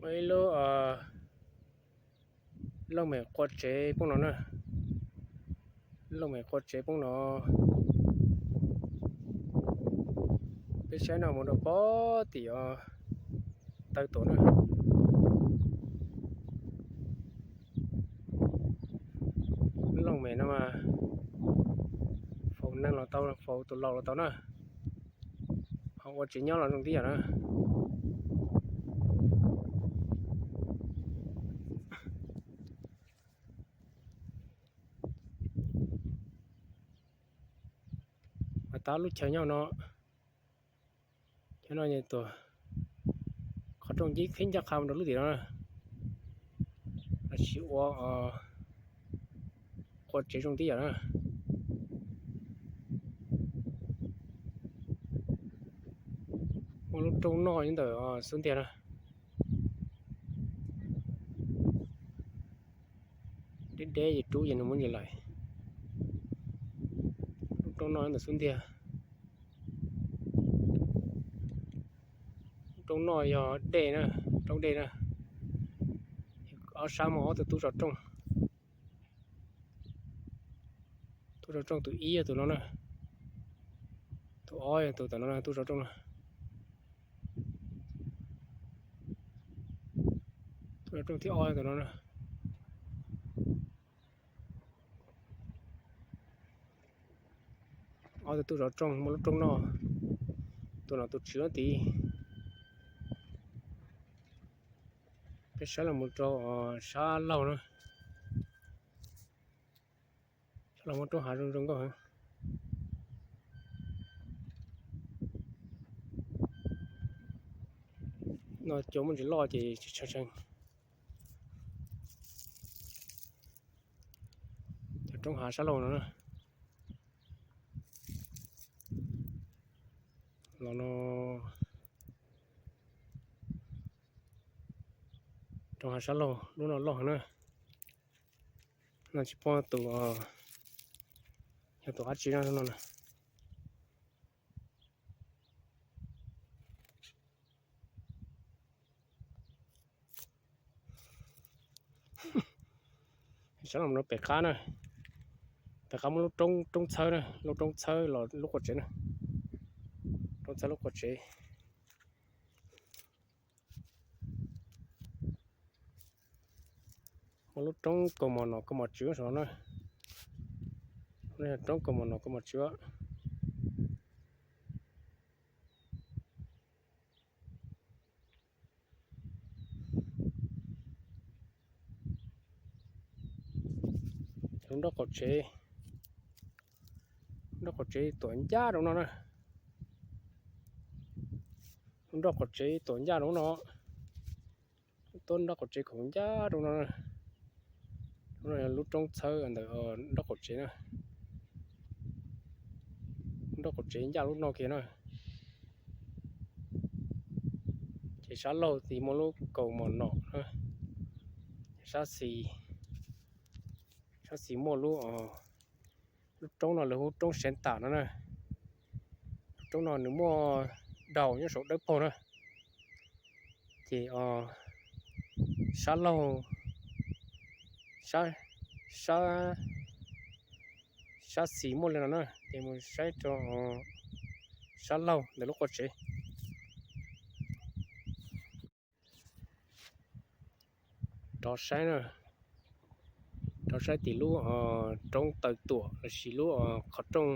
Ib lub looj mem qua tsev poob no na. Looj mem qua tsev poob no. Peb saib no mus rau pem tim taw tuam na. Looj mem no mas faus neeg los tau, faus tus laus los tau na. Ho ua tsev nyob los zoo tib yam na. Mas tab lub chaw nyob no, chaw no tuaj qhov rooj ncib qhib ncaj qha mus rau lub tim no na. Lawv siv ua qua tsev zoo tib yam na. Muaj lub roob noj nyob ntawm xub ntiag na. Deb deb ces rub ces nws muab ntsis lais. Lub roob noj ntawm xub ntiag. Lub roob noj yog dej na, roob dej na. Ob sab muaj ob tug tub zov rooj. Tub zov rooj tus ib yog tus no na. Tus ob yog tus tom no na, tub zov rooj na. Tub zov rooj thib ob yog tus no na. Ob tug tub zov rooj muaj lub roob noj, tus no tus tswv tid. Peb saib los mus rau sab laug na. Sab laug muaj roob hav zoo zoo nkauj heev. No cua muaj ntsis loj ces tsis tshee tshee. Cov roob hav sab laug no na. Los no roob hav sab laug lub no loj heev na. No tsis paub tus, yog tus dab tsi no no na. Sab laug no pem qab na, pem qab muaj lub roob, roob txhawb na, lub roob txhawb los lub qua tsev na. Roob txhawb lub qua tsev. Muaj lub roob kaus mom nom kaus mom tswv saum no na. Lub no yog roob kaus mom nom kaus mom tswv. Lub nrob qaum tsev, nrob qaum tsev tuam ncaj rau no na. Lub nrob qaum tsev tuam ncaj rau no. Tuab nrob qaum tsev khoom ncaj rau no. Lub no yog lub roob txhawb ntawm nrob qaum tsev na. Nrob qaum tsev ncaj lub no kiag na. Ces sab laug tid muaj lub kaus mom nom na. Sab xis, sab xis muaj lub, lub roob no lawv hu roob Seev Tam no na. Lub roob no nws muaj daus nyob saum dawb paug na. Ces sab laug, sab, sab, sab xis muaj li no na, ces mus saib rau sab laug ntawm lub qua tsev. Rov saib na, rov saib tim lub roob taw tuam lossis lub qhov rooj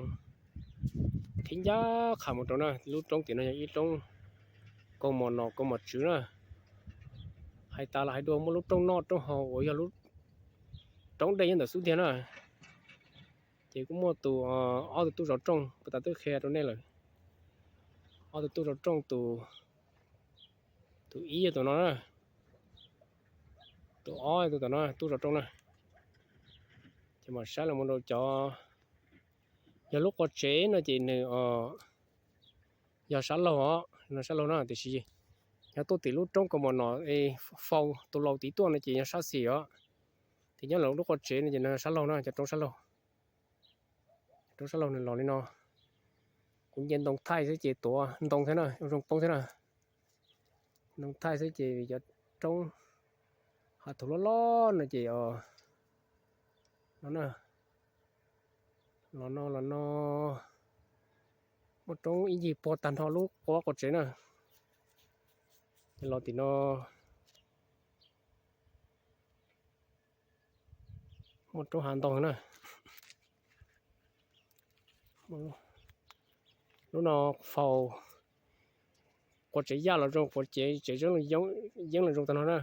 qhib ncaj qha mus rau na. Lub roob tim no yog ib roob kaus mom nom kaus mom tswv na. Hais tas los hais dua muaj lub roob noj roob haus uas yog lub roob dej nyob ntawm xub ntiag na. Ces kuj muaj tus, ob tug tub zov rooj puag ta twb qhia rau nej lawm. Ob tug tub zov rooj, tus ib yog tus no na, tus ob yog tus tom no tub zov rooj na. Ces mam saib los mus rau cov, yog lub qua tsev no ces nws yog sab laug os, no sab laug na, tiam sis yog tuaj tim lub roob kaus mom nom faus tus laus tid tuaj no ces yog sab xis os. Ces nyob lawm lub qua tsev no ces no sab laug na, cov roob sab laug. Roob sab laug nws los li no. Kuv nce ntoo thaij xwb ces tuav ntoo thiab na, ua zoo poob thiab na. Ntoo thaij xwb ces cov roob hav thuv loj loj no ces os, no na, los no los no, muaj roob ib ncig puag tag nrho lub quab quas tsev na. Ces los tim no muaj roob hav ntoo na. Lub no faus quas tsev yaj los zoo, quas tsev tsev yeeb los zoo tag nrho na.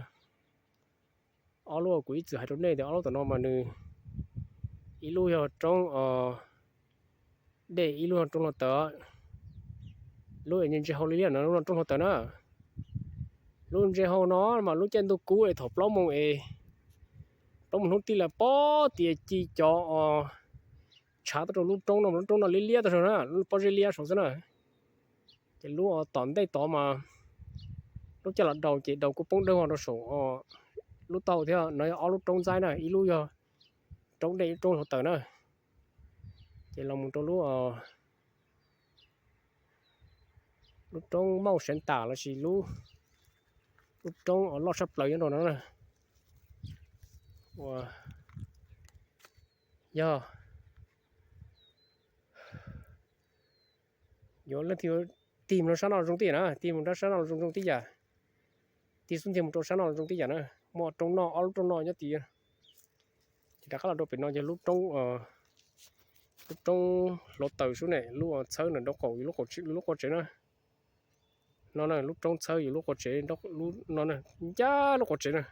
Ob lub kuv ib txwm hais rau nej tias ob lub tom no mas nws ib lub yog roob dej, ib lub yog roob hluav taws. Lub es ntse hau li liaj no lub no roob hluav taws na. Lub ntse hau no mas lub caij ntuj kub es thaum plaub moos es plaub moos hnub tij lawm pob tias ci cov os tshav tuaj rau lub roob no, lub roob no liab liab tag zog na, lub pob zeb liab saud xwb na. Ces lub tom ntej tod mas lub caij los daus ces daus kuj poob dawb vog rau saum lub taub hau thiab. No yog ob lub roob ntxaib na, ib lub yog roob dej, ib lub roob hluav taws na. Ces los mus rau lub, lub roob Mauj Seev Tas lossis lub roob loj tshaj plaws nyob rau no na, uas yog yuav leej twg tig mus rau sab no zoo tib yam na, tig mus rau sab no zoo zoo tib yam, tig xub ntiag mus rau sab no zoo tib yam na. Muaj roob noj, ob lub roob noj nyob tid. Ces rov qab los rau pem no yog lub roob, lub roob hluav taws xwb ne, lub txhawb na, rau qaum, lub quas tsev na. No na, lub roob txhawb yus lub quas tsev, lub no ncaj lub quas tsev na.